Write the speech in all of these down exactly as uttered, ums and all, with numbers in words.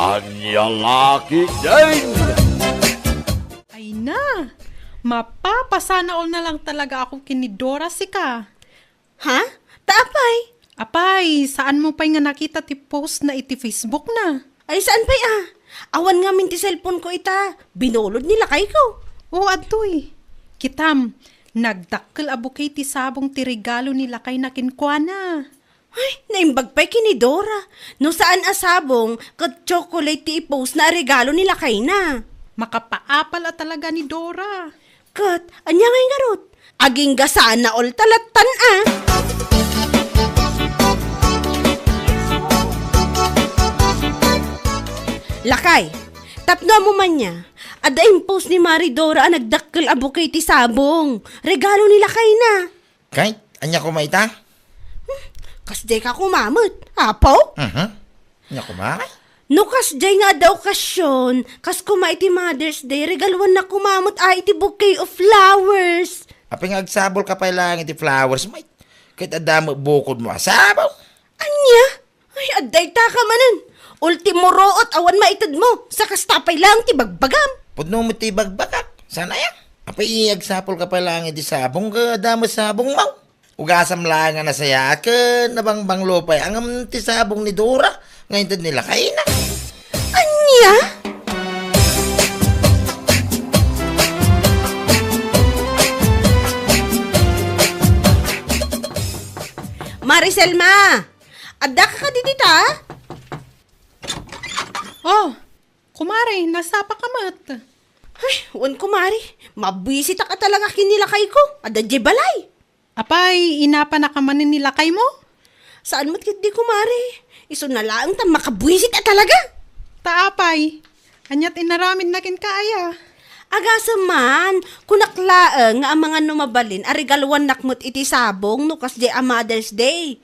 Ania la ketdin? Ay na! Mapapasana all na lang talaga ako ken ni Dora sika. Ha? Ta apay? Apay, saanmo pay nga nakita ti post na iti Facebook na? Ay, saan pay a? Awan ngamin ti cellphone ko ita. Binulod ni lakay ko. O, adtoy. Kitam, nagdakkel a bouquet ti sabong ti regalo ni lakay na kenkuana. Ay, naimbag pay ken ni Dora. No saan a sabong, ket chocolate ti i-post na a regalo ni lakay na. Makapaapal a talaga ni Dora. Ket, ania ngay ngarud? Agingga sana all ta lattan a. Lakay, tapno ammo man nia, adda i-post ni Mari Dora a nagdakkel a bouquet ti sabong. Regalo ni lakay na. Kay, ania koma ita? Hmm, kasdiay ka koma met, apo? Mhm. Ania koma? No kasdiay nga adda okasyon, kas koma iti Mother's Day, regaluannak koma met a iti bouquet of flowers. Apay nga agsabol ka pay laeng iti flowers, Mike? Ket adda met bukodmo a sabong. Ania? Ay, adda ita ka manen. Ultimo ruot awan maitedmo, sa kasta pay laeng ti bagbagam. Pudno met ti bagbagak. Saan aya? Apay agsapol ka pay laeng iti sabong, ket adda met sabongmo. Ugasam laeng a nasayaat ken nabangbanglo pay a ngem ti sabong ni Dora nga inted ni lakayna. Ania? Maricel, ma! Addaka kadi dita? Oh, kumare, nasapa ka met. Ay, wen, kumare. Mabuisitak a talaga ken ni lakay ko. Adda diay balay. Apay, inapanaka manen ni lakaymo? Saan met ketdi, kumare. Isuna laeng ta makabuisit a talaga. Ta apay, aniat inaramidna kenka aya? Agasem man, kunak laeng nga amangan no mabalin a regaluannak met iti sabong no kasdiay a Mother's Day.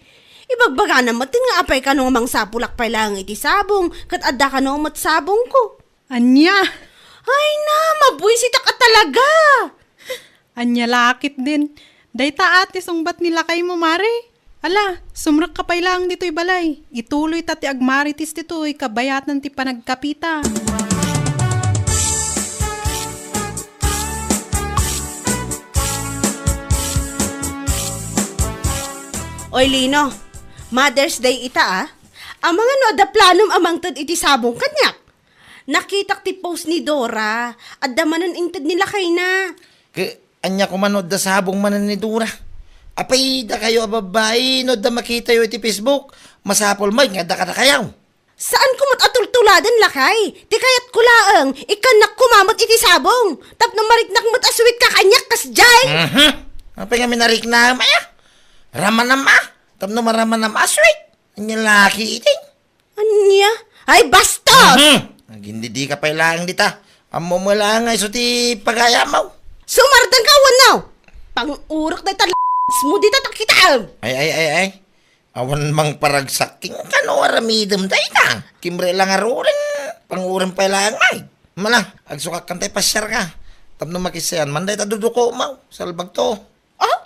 Ibagbagana met nga apay kano nga mangsapulak pay laeng iti sabong, ket adda kano met sabongko. Ania? Ay na, mabuisitak a talaga! Ania la ketdin. Dayta a ti sungbat ni lakaymo, mare. Ala, sumrekka pay laeng ditoy balay. Ituloyta ti agmarites ditoy kabayatan ti panagkapita. Oy, Lino, Mother's Day ita, a. Amangan no adda planom a mangted iti sabong kaniak? Nakitak ti post ni Dora. Adda manen inted ni lakayna. Ke, ania koma no adda sabong manen ni Dora? Apay, dakayo a babbai, no adda makitayo iti Facebook, masapul met nga adda kadakayo. Saanko met a tultuladen, lakay. Ti kayatko laeng, ikkannak koma met iti sabong. Tapno mariknak met a sweet ka kaniak kasdiay. Mhm. Apay nga minariknam, aya? Ramanam, a? Tapno maramanam a sweet. Ania la ketdin? Ania? Ay, bastos! Mhm. Agindidika pay laeng dita. Ammom laeng nga isu ti pagayammo. Sumardeng ka wenno? Pangurek dayta l-, mo dita ta kitaem. Ay, ay, ay, ay. Awan mangparagsak ken kano aramidem dayta. Kimre la ngaruden. Pangurem pay laeng, ay. Mala, agsukak kantay pasiar ka. Tapno makissayan man dayta duduko mo. Salbag to. Oh?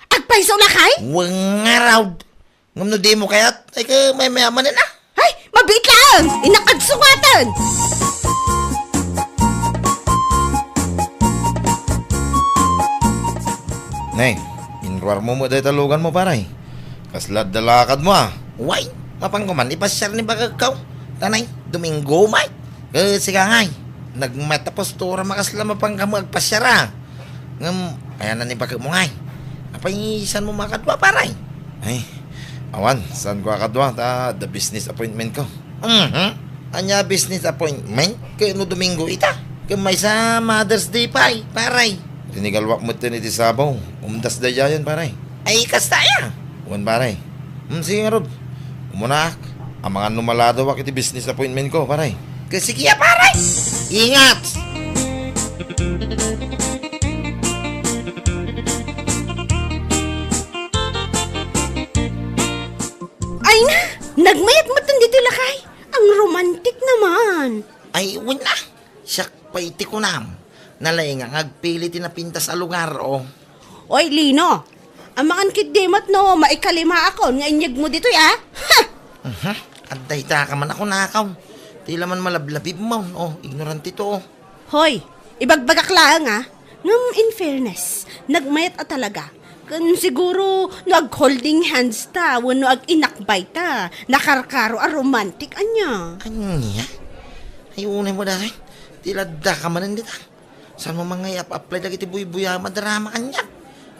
Agpayso, lakay? Wen ngarud. Ngem no dimo kayat, ay ka may mayaman na. Ay, mabiit laeng! Innak agsukatan! Nay, inruarmo met dayta luganmo, pare. Kasla adda lakadmo, a. Way, mapanko man ipasiar ni bagagko. Tanay, Domingo, may. Ket sika ngay, nagmatapos to oras makasla mapanka met agpasiar, a. Ngem, aya na ni baketmo ngay. Apay, saanmo makadua, pare? Ay, awan, saanko a kadua, ta adda business appointment ko. Mhm. Ania business appointment? Ket no Domingo ita. Ket maysa Mother's Day pay, pare. Rinigaluak metten iti sabong. Umdas daydiayen, pare. Ay, kasta aya? Wen, pare. Hmm, sige ngarud. Umunaak. Amangan no maladaak iti business appointment ko, pare. Ket sige a, pare. Ingat! Ay na! Nagmayat metten ditoy lakay. Ang romantic naman. Ay, wen a. Siak pay ti kunam. Nalaingak nga agpili ti napintas a lugar, o. Oy, Lino, amangan ketdi met no maikalimaakon nga inyegmo ditoy, a? Ha! Mhm. Adda ita ka man a kunakaw. Ti la man malablabib mo, oh, ignorante to, oh. Hoy, ibagbagak laeng, ah. Ngem in fairness, nagmayat a talaga. Ken siguro no ag-holding hands ta wenno ag-inakbay ta, nakarkaro a romantic ania. Ania? Ay, unay mo daytoy. Ti ladda ka manen dita. Saan mo mangay-ap-apply dagiti buybuya a drama kaniak?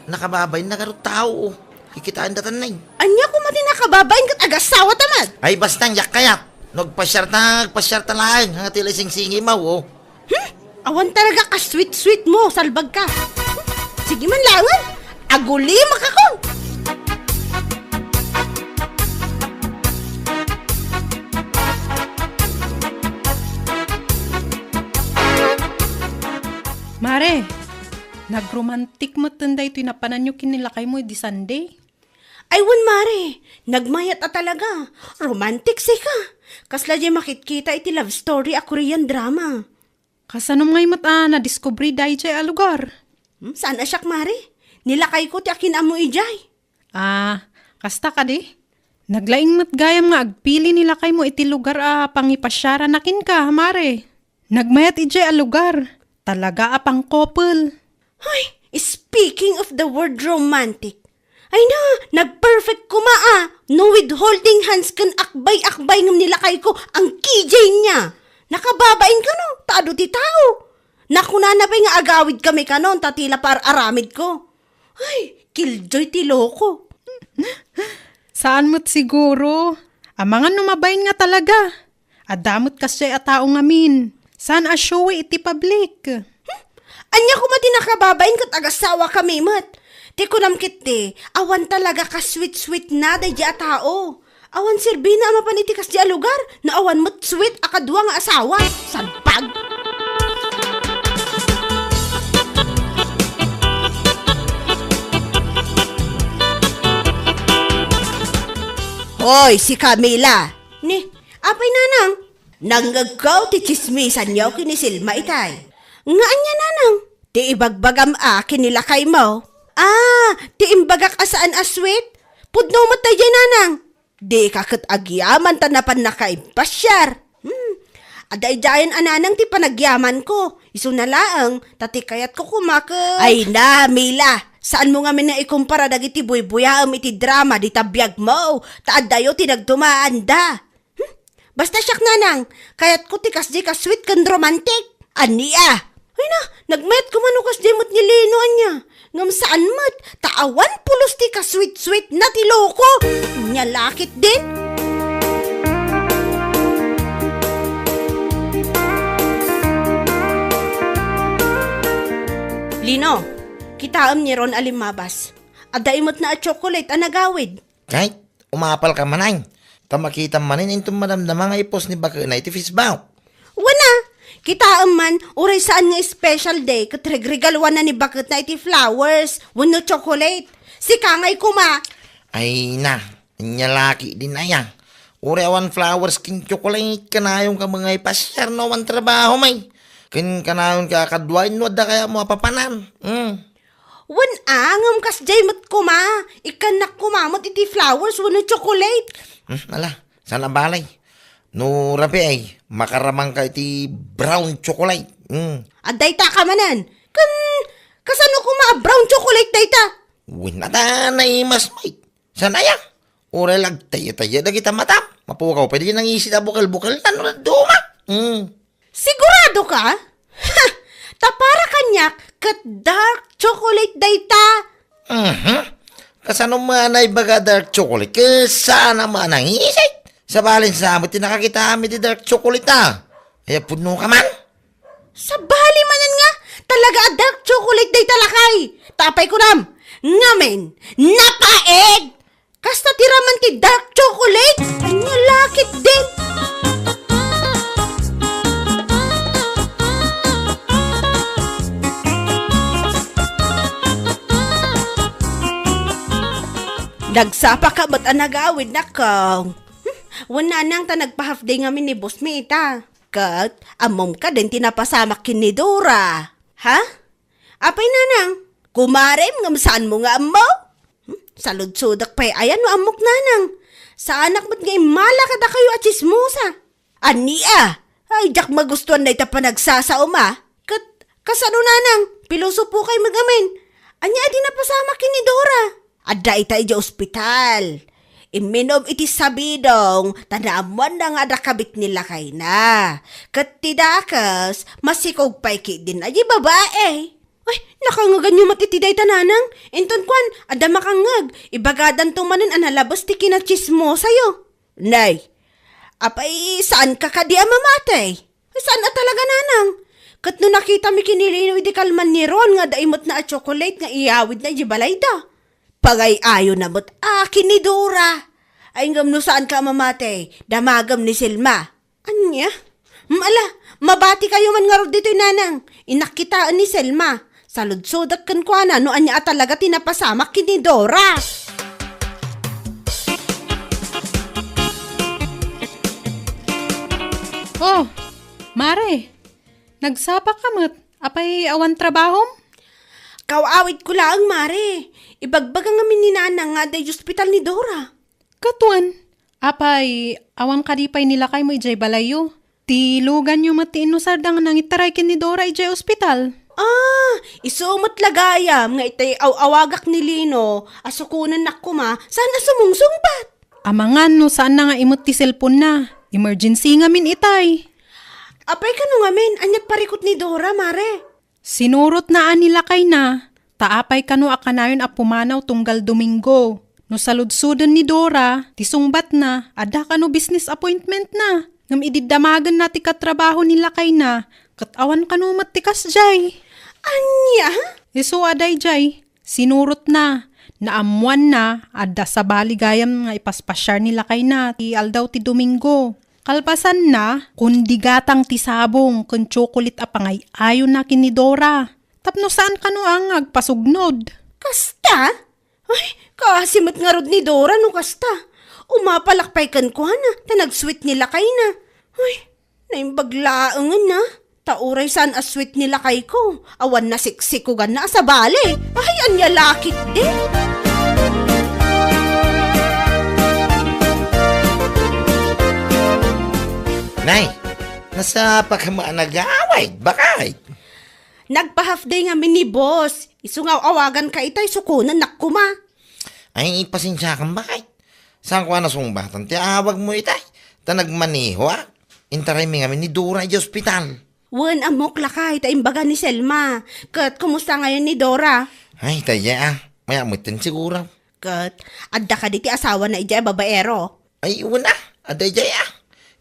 Nakababain na garud tao. Kikitaan datan nay. Ania koma ti nakababain ket agassawa ta met? Ay, basta, diak kayat. No agpasiar ta, agpasiar ta laeng. Nga ti la isingsingi mo, oh. Hmm? Awan talaga ka sweet-sweet mo, salbag ka. Hmm? Sige man laeng. Agulimak ako. Mare, nagromantik metten daytoy napananyo ken ni lakaymo idi Sunday. Ay, wen, mare, nagmayat a talaga. Romantic sika. Kasla diay makitkita iti love story a Korean drama. Kasano ngay met a nadiskubre daydiay a lugar? Hmm, saan a siak, mare? Ni lakayko ti akin-ammo idiay. Ah, kasta kadi? Naglaing met gayam nga agpili ni lakaymo iti lugar a pangipasiaranna kenka, mare. Nagmayat idiay a lugar. Talaga a pangkopel. Ay, speaking of the word romantic, ay na, nagperfect koma a, no withholding hands ken akbay-akbay ngem ni lakayko, ang K J niya. Nakababain kano, ta adu ti tao. Nakunana pay nga agawid kami kanon, ta ti la par-aramid ko. Ay, killjoy ti loko. Saan met siguro? Amangan no mabain nga talaga. Adda met kasdiay a tao ngamin. Saan a showy iti public? Hmm? Ania koma ti nakababain ket agassawa kami met? Ti kunam ketdi, awan talaga ka sweet-sweet na daydi a tao. Awan serbina a mapan iti kasdi a lugar, no awan met sweet a kadua nga asawa. Salbag! Hoy, si Camila! Ni, apay, nanang? Nangngegko ti tsismisanyo ken ni Selma itay. Nga ania, nanang? Ti ibagbagam a ken ni lakaymo. Ah, ti imbagak a saan a sweet? Pudno met daydiay, nanang. Dika ket agyaman ta napannaka impasiar. Hmm. Adaydayan a nanang ti panagyamanko. Isuna laeng, ta ti kayatko koma ket... Ay na, Mila! Saanmo ngamin nga ikumpara dagiti buybuyaem iti drama dita biagmo, ta addayo ti nagdumaanda. Hmm? Basta siak, nanang, kayatko ti kasdi ka sweet ken romantic. Ania? Ay na, nagmayat koma no kasdi met ni Lino ania. Ngem saan met, ta awan pulos ti ka-sweet-sweet na ti loko. Nia la ketdin. Lino, kitaem ni Ron a limmabas. Adda imetna a chocolate a nagawid. Kay, umapalka manen. Ta makitam manen inton madamdama nga i-post ni baketna iti Facebook. Wen a, kitaem man, uray saan nga special day ket regregaluanna ni baketna iti flowers wenno chocolate. Sika ngay koma. Ay na, ania la ketdin aya. Uray awan flowers ken chocolate, kanayonka met nga ipasiar no awan trabaho met. Ken kanayonka a kaduaen no adda kayatmo a papanan. Hmm. Wen a, ngem kasdiay met koma, ikkannak koma met iti flowers wenno chocolate. Hmm, ala, saan a bale. No rabii, makaramangka iti brown chocolate. Hmm. Adda dayta ka manen. Ken, kasano koma a brown chocolate dayta? Wen a ta naimas met. Saan aya? Uray la agtayataya dagita matam. Mapukaw pay dayta nangisit a bukel-bukel. Ano na duma? Hmm. Sigurado ka? Ha! Ta para kaniak, ket dark chocolate dayta. Mhm. Kasano met a naibaga a dark chocolate? Ket saan a met a nangisit? Sabali sa met ti nakakitaam iti dark chocolate a. Ay, pudno ka man? Sabali manen nga, talaga a dark chocolate dayta, lakay. Ta apay kunam? Ngamin, napaeg! Kasta ti raman ti dark chocolate? Ania la ketdin? Nagsapaka met a nagawid, nako. Hmm, wen nanang ta nagpa-half day ngamin ni boss mi ita. Ket, ammom kadin ti napasamak ken ni Dora. Ha? Apay, nanang? Kumarem ngem saanmo nga ammo? Hmm? Saludsodek pay aya no ammok, nanang. Saanak met nga immala kadakayo a tsismosa. Ania? Ay, diak magustuan dayta panagsasaom a. Ket kasano, nanang, pilosopo kay met ngamin. Ania a di napasamak ken ni Dora? Adda ita idiay ospital. Imminum iti sabidong ta naammoanna nga adda kabit ni lakayna. Ket ti dakes, masikog pay ketdin a di babai. Ay, nakangeganyo met iti dayta, nanang? Inton kuan, adda makangngeg, ibagadanto manen a nalabes ti kinatsismosayo. Nay, apay, saanka kadi a mamati? Saan a talaga, nanang. Ket no nakitami ken ni Lino idi kalman ni Ron nga adda imetna a chocolate nga iyawidna idiay balayda. Pangay-ayona met a ken ni Dora. Ay, ngem no saanka a mamati, damagem ni Selma. Ania? Mm, ala, mabatikayo man ngarud ditoy, nanang. Innak kitaen ni Selma. Saludsodek kenkuana no ania a talaga ti napasamak ken ni Dora. Oh, Mare, nagsapaka met. Apay awan trabahom? Kaw-awidko laeng, Mare. Ibagbaga ngamin ni Nanang nga adda idiay ospital ni Dora. Ket wen, apay, awan kadi pay ni lakaymo idiay balayyo? Ti luganyo met ti inusarda nga nangitaray ken ni Dora idiay ospital. Ah, isu met la gayam nga itay aw-awagak ni Lino a sukonennak koma saan a sumungsungbat. Amangan no saanna nga imet ti cellphone-na. Emergency ngamin itay. Apay kano ngamin, aniat parikut ni Dora, Mare? Sinurotna a ni lakayna, ta apay kano a kanayon a pumanaw tunggal Domingo. No saludsoden ni Dora, ti sungbatna, adda kano business appointment-na. Ngem idi damagenna ti katrabaho ni lakayna, ket awan kano met ti kasdiay. Ania? Isu a daydiay, sinurotna, naammoanna, adda sabali gayam nga ipaspasiar ni lakayna ti aldaw ti Domingo. Kalpasanna, kundi gatang ti sabong ken tsokolit a pangay-ayona ken ni Dora. Tapno saan kano a nga agpasugnod. Kasta? Ay, kaasi met ngarud ni Dora no kasta. Umapalak pay kenkuana, ta nag-sweet ni lakayna. Ay, naimbag laengen na. Ta uray saan a sweet ni lakayko, awan nasiksikuganna a sabali. Ay, ania la ketdi? Nay, nasapaka met a nag-aaway, baket? Nagpa-half day ngamin ni boss. Isu nga aw-awaganka itay, sukonennak koma. Ay, pasensiakan, baket. Saanko a nasungbatan ti awagmo itay? Ta nagmanehoak. Intaraymi ngamin ni Dora idiay ospital. Wen, ammok lakay ta imbaga ni Selma. Ket kumusta ngayon ni Dora? Ay, daydiay a. Mayat metten siguro. Ket adda kadi ti asawana idiay a babaero? Ay, wen a. Adda idiay a.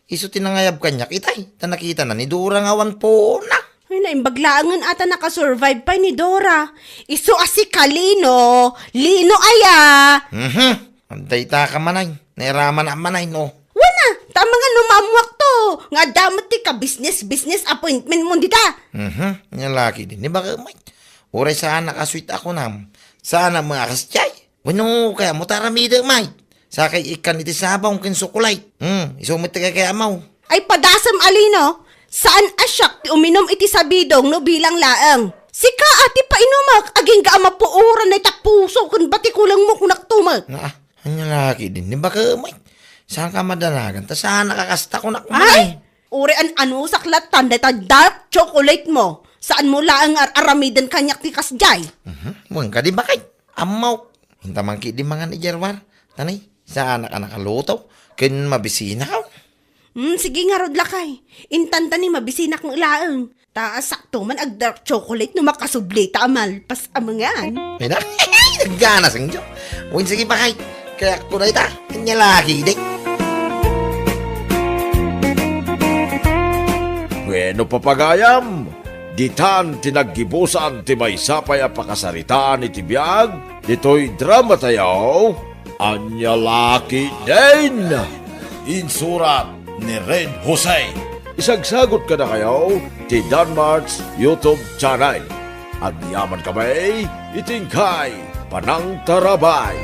Isu ti nangayab kaniak itay, ta nakitana ni Dora nga awan puona. Ay, naimbag laengen a ta nakasurvive pay ni Dora. Isu a si Kalino, Lino aya. Mhm. Adda ita ka manay. Nairamanak manay, no? Wen a, ta amangan no maammoakto nga adda met ti ka-business-business appointment-mo dita. Mhm. Ania la ketdi ni baket, Mike. Uray saanak a sweet a kunam. Saanak met a kasdiay. Wenno, kayatmo ta aramidek, Mike. Sakay ikkan iti sabong ken sukulay. Hmm, isu met ti kayatmo. Ay, padasem a Lino, saan a siak ti uminum iti sabidong no bilang laeng. Sika a ti painumek, agingga a mapuoran dayta puso ken batikulengmo, kunakto met. Naa, ania la ketdi ni baket, Mike. Saanka madanagan, ta saanak a kasta, kunak. Ay, uray an-anusak lattan dayta dark chocolate-mo. Saanmo laeng ar-aramiden kaniak ti kasdiay. Mhm, wen kadi, baket. Ammok. Inta man ketdi mangan idiay ruar. Tanay, saanak a nakaluto. Ken mabisinak. Hmm, sige ngarud lakay. Intan ta ni mabisinak met laeng. Ta sakto man ag-dark chocolate no makasublita a malpas a mangan. Ay na, nagganasengyo. Wen, sige, baket. Kayatko dayta. Ania la ketdi. Wenno, papagayam, ditan ti naggibusan ti maysa pay a pakasaritaan iti biag ditoy dramatayo, Ania la ketdin. Insurat ni Red Jose. Isagsagut kadakayo ti Danmart's YouTube channel. Agyamankami iti inkay panangtarabay.